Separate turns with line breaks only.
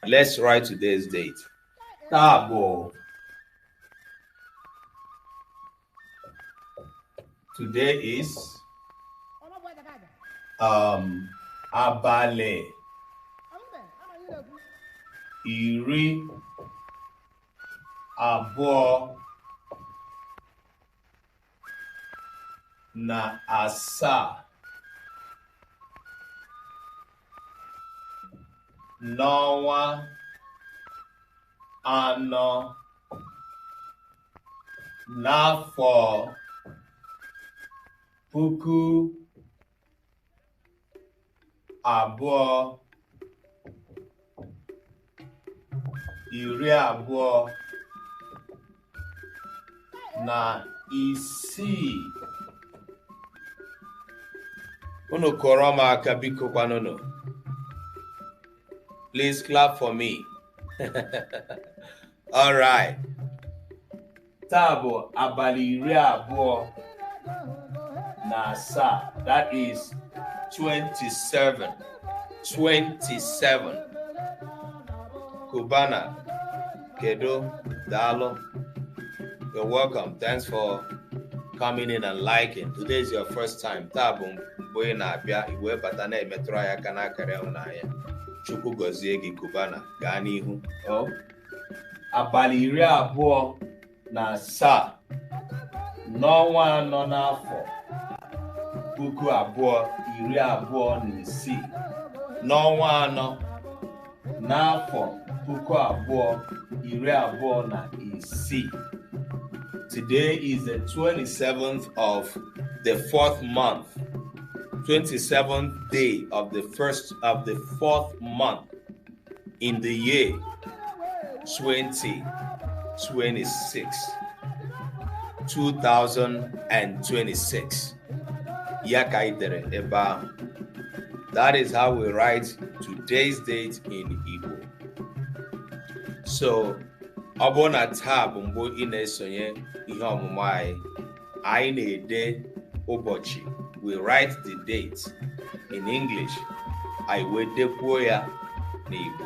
Let's write today's date. Taa bụ, today is abalị 27 n'ọnwa anọ n'afọ 2026. Unu kụọrọ m aka biko kwanụnụ. Please clap for me. All right. Taa bụ abalị 27. That is 27. 27. Cubana, Kedu, Dalo. You're welcome. Thanks for coming in and liking. Today is your first time. Taa bụ mbụ ị na-abịa iwe bata na-emetụrụ anyị aka n'akara ịhụnanya. Chukwu gọzie gị, Cubana. Gaa n'ihu. Abalị 27 n'ọnwa anọ n'afọ 2026. N'ọnwa anọ n'afọ 2026. Today is the 27th of the fourth month, 27th day of the first of the fourth month in the year 2026. 2026. Ya ka anyị dere ebe ahụ. That is how we write today's date in Igbo. So, ọ bụrụ na taa bụ mbụ ị na-esonye ihe ọmụmụ anyị, anyị na-ede ụbọchị. We write the date in English. Anyị wee dekwuo ya n'Igbo.